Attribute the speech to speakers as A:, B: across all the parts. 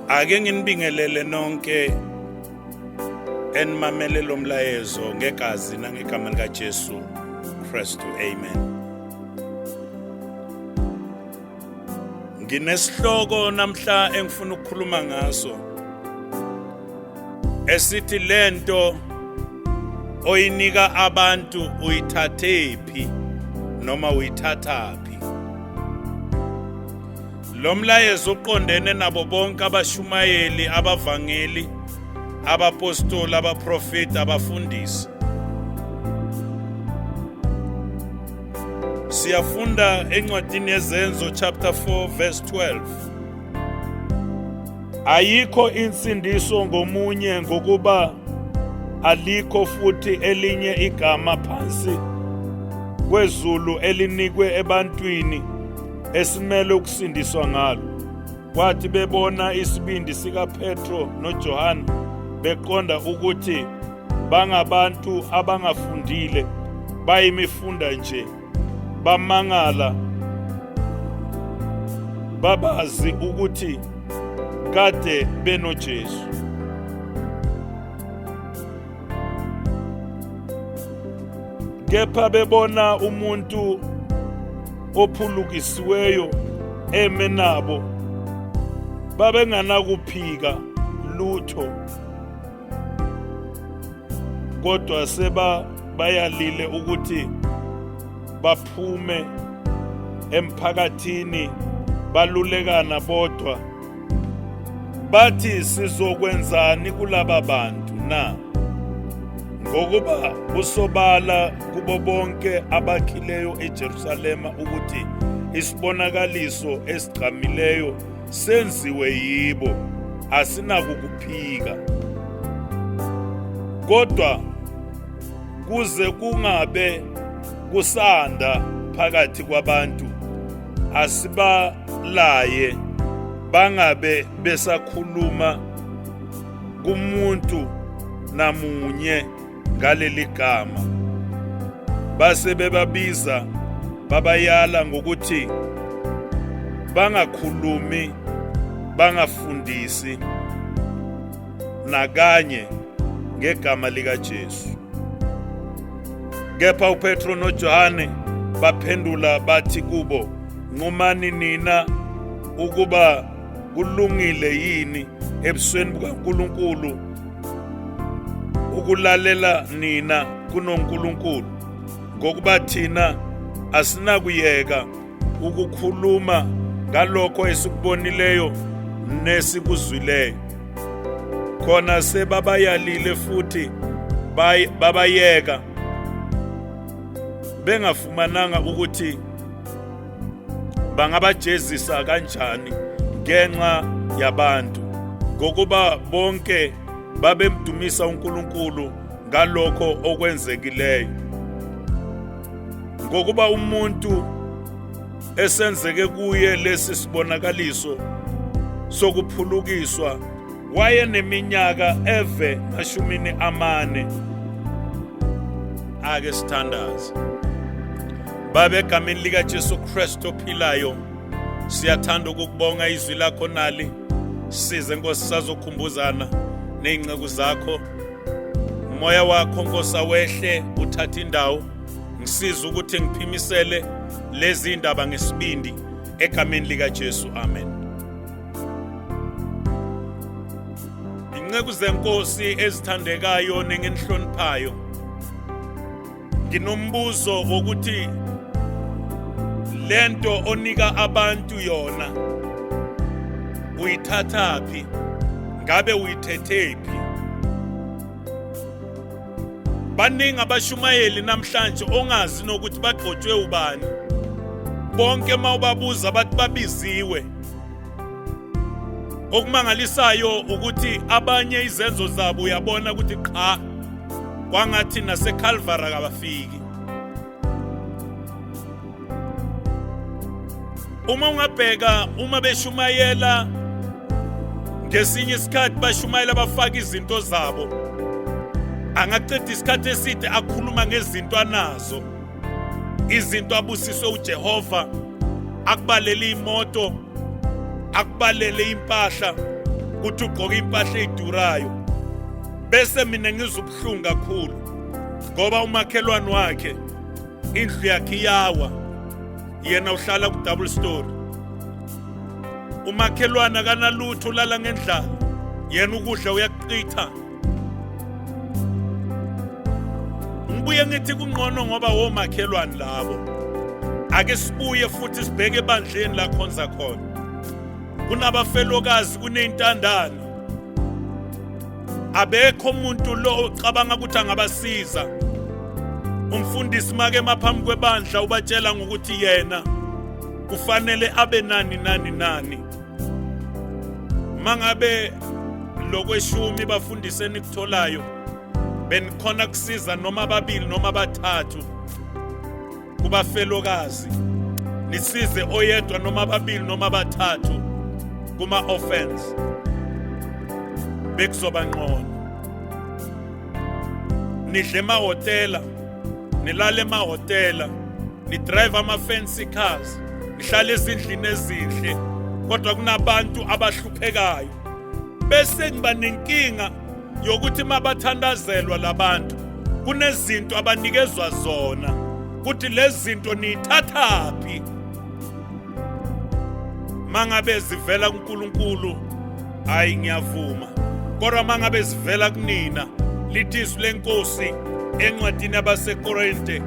A: Ake nginibingelele nonke enimamele lo mlayezo ngegazi nangegama likaJesu Kristu. Amen. Nginesihloko namhla engifuna ukukhuluma ngaso esithi lento oyinika abantu uyithathephi noma uyithathaphi. Lo mlayezo uqondene nabo bonke abashumayeli, abavangeli, abapostoli, abaprofeti, abafundisi. Siyafunda encwadini yeZenzo chapter 4 verse 12. Ayikho insindiso ngomunye ngokuba alikho futhi elinye igama phansi kwezulu elinikwe ebantwini esimele ukusindiswa ngalo. Kwathi bebona isibindi sikaPetro noJohane beqonda ukuthi bangabantu abangafundile bayimifunda nje bamangala babazi ukuthi kade benoJesu. Kepha bebona umuntu ophulukisiweyo eme nabo babenganakuphika lutho kodwa seba bayalile ukuthi baphume emphakathini balulekana bodwa bathi sizokwenzani kulaba bantu na ngokuba kusobala kubo bonke abakhileyo eJerusalema ukuthi isibonakaliso esigqamileyo senziwe yibo asinakukuphika kodwa kuze kungabe kusanda phakathi kwabantu asibalaye bangabe besakhuluma kumuntu namunye ngaleli gama base bebabiza babayala ngokuthi bangakhulumi bangafundisi nakanye ngegama likaJesu. Kepha uPetro noJohane baphendula bathi kubo, nqumani nina ukuba kulungile yini ebusweni bukaNkulunkulu ukulalela nina kunoNkulunkulu, ngokuba thina asinakuyeka ukukhuluma ngalokho esikubonileyo nesikuzwileyo. Khona sebabayalile futhi babayeka bengafumananga ukuthi bangabajezisa kanjani ngenxa yabantu, ngokuba bonke babemdumisa uNkulunkulu ngalokho okwenzekileyo. Ngokuba umuntu esenzeke kuye lesi sibonakaliso sokuphulukiswa wayeneminyaka eve 40. Ake sithandaze. Baba, egameni likaJesu Kristu ophilayo, siyathanda ukukubonga izwi lakho nali. Size Nkosi sazokhumbuzana nezinceku zakho. Umoya wakho Nkosi awehle uthathe indawo. Ngisiza ukuthi ngiphimisele lezi ndaba ngesibindi egameni likaJesu. Amen. Inceku zenkosi ezithandekayo nenginihloniphayo, nginombuzo wokuthi lento onika abantu yona uyithathaphi? Ngabe uyithethephi? Baningi abashumayeli namhlanje ongazi nokuthi bagcotshwe ubani. Bonke uma ubabuza bathi babiziwe. Okumangalisayo ukuthi abanye izenzo zabo uyabona ukuthi qha kwangathi naseCalvary akabafiki. Uma ungabheka uma beshumayela ngesinye isikhathi bashumayela bafaka izinto zabo, angaqeda isikhathi eside akhuluma ngezinto anazo, izinto abusiswe uJehova, akubalele imoto, akubalele impahla. Kuthi ugqoka impahla eyidurayo, bese mina ngizwa ubuhlungu kakhulu ngoba umakhelwane wakhe indlu yakhe iyawa, yena uhlala ku double story. Umakhelwane akanalutho, ulala ngendlala, yena ukudla uyakuchitha. Ngibuye ngithi kungcono ngoba womakhelwane labo. Ake sibuye futhi sibheke ebandleni la khonza khona. Kunabafelokazi, kuney'ntandane, abekho umuntu lo ocabanga ukuthi angabasiza. Umfundisi make maphambi kwebandla ubatshela ngokuthi yena kufanele abe nani nani nani. Mangabe lokweshumi bafundise enikutholayo benikhona kusiza noma ababili noma abathathu kubafelokazi, nisize oyedwa noma ababili noma abathathu kuma orphans, bekuzoba ngcono. Nidle emahhotela, nilale emahhotela, nidrive ama-fancy cars, nihlale ezindlini ezinhle, kodwa kunabantu abahluphekayo. Bese ngiba nenkinga yokuthi mabathandazelwa labantu kunezinto abanikezwa zona, kuthi lezi zinto niyithathaphi? Mangabe zivela kuNkulunkulu, hayi ngiyavuma, kodwa mangabe zivela kunina, lithi izwi lenkosi encwadini yabaseKorinte,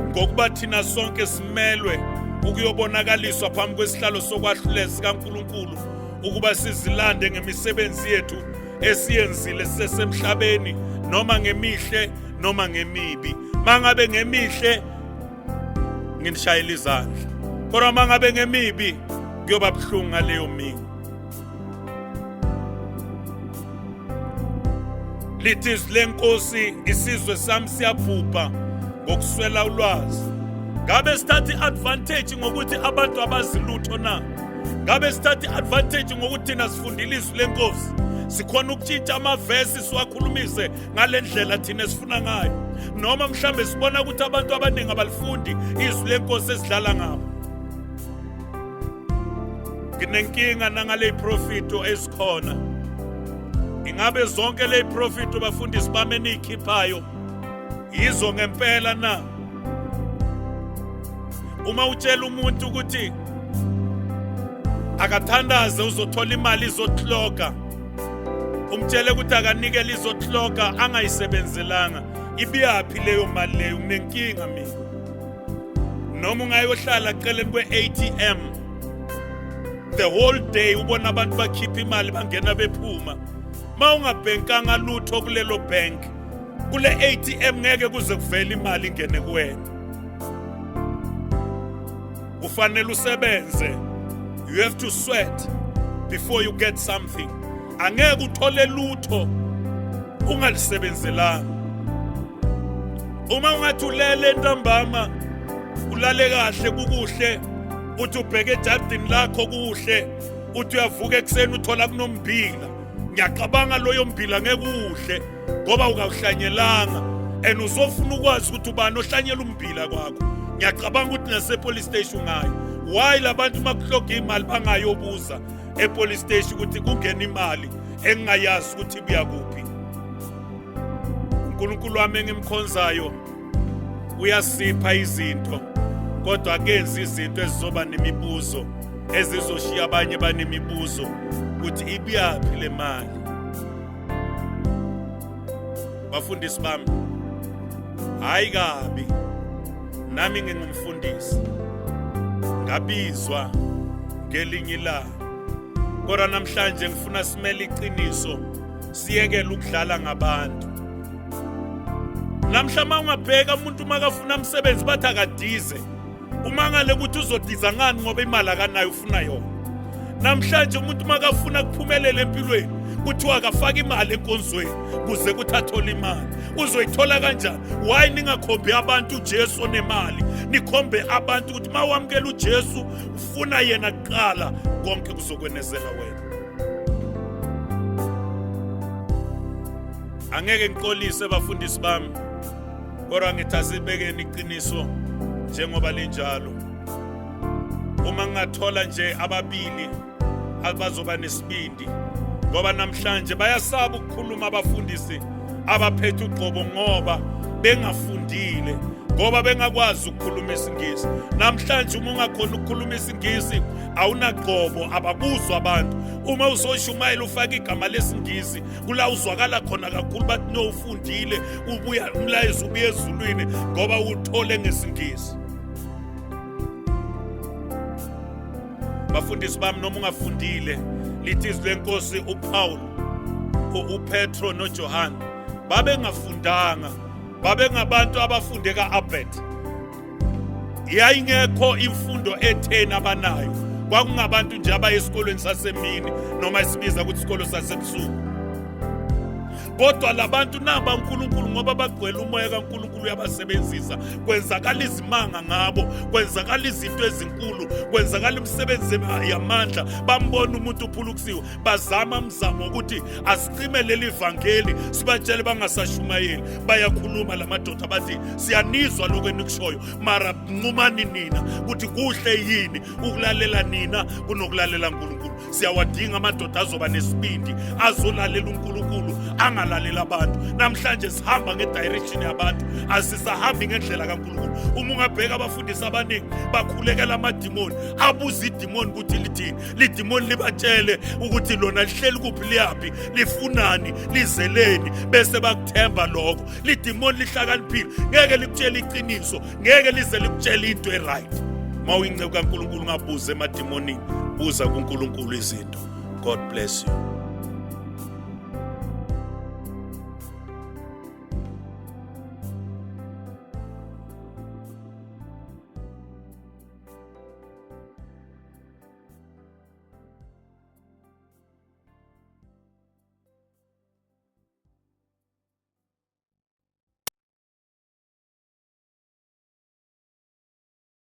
A: ngokuba thina sonke simelwe ukuyobonakaliswa phambi kwesihlalo sokwahlulela sikaNkulunkulu, ukuba sizilande ngemisebenzi yethu esiyenzile sisesemhlabeni, noma ngemihle noma ngemibi. Mangabe ngemihle nginishayela izandla, kodwa mangabe ngemibi kuyoba buhlungu ngaleyo mini. Lithi izwi lenkosi, isizwe sami siyabhubha ngokuswela ulwazi. Ngabe sithatha i-advantage ngokuthi abantu abazi lutho na? Ngabe sithatha i-advantage ngokuthi thina sifundile izwi lenkosi, sikhona ukutshintsha amavesi siwakhulumise ngale ndlela thina esifuna ngayo? Noma mhlambe sibona ukuthi abantu abaningi abalifundi izwi lenkosi esidlala ngabo. Nginenkinga nangale profito ezikhona. Ingabe zonke le profito bafundisi bami eniyikhiphayo yizo ngempela na? Uma utshela umuntu ukuthi akathandaze uzothola imali izohloka, umtshele ukuthi akanikele izohloka angayisebenzelanga, ibiyaphi leyo mali leyo? Nginenkinga mina. Noma ungayohlala eceleni kwe-ATM the whole day, ubona abantu bakhipha imali, bangena bephuma, ma ungabhenkanga lutho kulelo bank, kule ATM ngeke kuze kuvele imali ingene kuwena. Kufanele usebenze, you have to sweat before you get something. Angeke uthole lutho ungalisebenzelanga. Uma ungathi ulele ntambama, ulale kahle kukuhle, uthi ubheke ejardini lakho kuhle, uthi uyavuka ekuseni uthola kunommbila, ngiyacabanga loyo mbila ngeke uwudle ngoba ukawuhlanyelanga, and uzofuna ukwazi ukuthi ubani ohlanyela ummbila kwakho. Ngiyacabanga ukuthi nase-police station ungayo. Why labantu makuhloga imali bangayobuza e-police station ukuthi kungena imali engingayazi ukuthi ibuya kuphi? uNkulunkulu wami engimkhonzayo uyasipha izinto, kodwa akenzi izinto ezizoba nemibuzo, ezizoshiya abanye banemibuzo ukuthi ibuyaphi le mali. Bafundisi bami, hayi kabi, nami ngingumfundisi, ngabizwa ngelinye ilanga, kodwa namhlanje ngifuna simele iqiniso, siyekele ukudlala ngabantu. Namhla uma ungabheka umuntu makafuna umsebenzi bathi akadize, umangale ukuthi uzodiza ngani ngoba imali akanayo, ufuna yona. Namhlanje umuntu makafuna kuphumelela empilweni kuthiwa akafake imali enkonzweni kuze kuthi athole imali. Uzoyithola kanjani? Why ningakhombi abantu uJesu onemali? Nikhombe abantu ukuthi mawamukela uJesu, ufuna yena kuqala, konke kuzokwenezela wena. Angeke ngixolise bafundisi bami, kodwa ngithi asibekeni iqiniso njengoba linjalo. Uma ngingathola nje ababili abazoba nesibindi Ngoba namhlanje bayasaba ukukhuluma abafundisi abaphethe ugcobo ngoba bengafundile, ngoba bengakwazi ukukhuluma isiNgisi. Namhlanje uma ungakhona ukukhuluma isiNgisi awunagcobo, abakuzwa abantu. Uma uzoshumayela ufake igama lesiNgisi, kula uzwakala khona kakhulu, bathi no, ufundile, ubuya umlayezo ubuya ezulwini ngoba uthole ngesiNgisi. Bafundisi bami, noma ungafundile, lithi izwi lenkosi uPaul, uPetro noJohane babengafundanga, babengabantu abafunde ka-Albert. Yayingekho imfundo etheni abanayo, kwakungabantu nje abaye esikolweni sasemini noma esibiza ukuthi isikolo sasebusuku. Kodwa labantu naba uNkulunkulu, ngoba bagcwele umoya kaNkulunkulu, uyabasebenzisa, kwenzakala izimanga ngabo, kwenzakala izinto ezinkulu, kwenzakala imisebenzi yamandla. Bambona umuntu uphulukusiwe, bazama umzamo ukuthi asicime leli vangeli, sibatshele bangasashumayeli. Bayakhuluma lamadoda bathi siyanizwa lokho enikushoyo, mara nqumani nina ukuthi kuhle yini ukulalela nina kunokulalela uNkulunkulu. Siyawadinga amadoda azoba nesibindi, azolalela uNkulunkulu, angalalela abantu. Namhlanje sihamba ngedirection yabantu, asisahambi ngendlela kaNkulunkulu. Uma ungabheka abafundisi abaningi bakhulekela amadimoni, abuza idimoni ukuthi lithini, lidimoni libatshele ukuthi lona lihleli kuphi, liyaphi, lifunani, lizeleni, bese bakuthemba lokho. Lidimoni lihlakaniphile, ngeke likutshele iqiniso, ngeke lize likutshele into eright. Uma uyinceku kaNkulunkulu ungabuza emadimonini, buza kuNkulunkulu izinto. God bless you.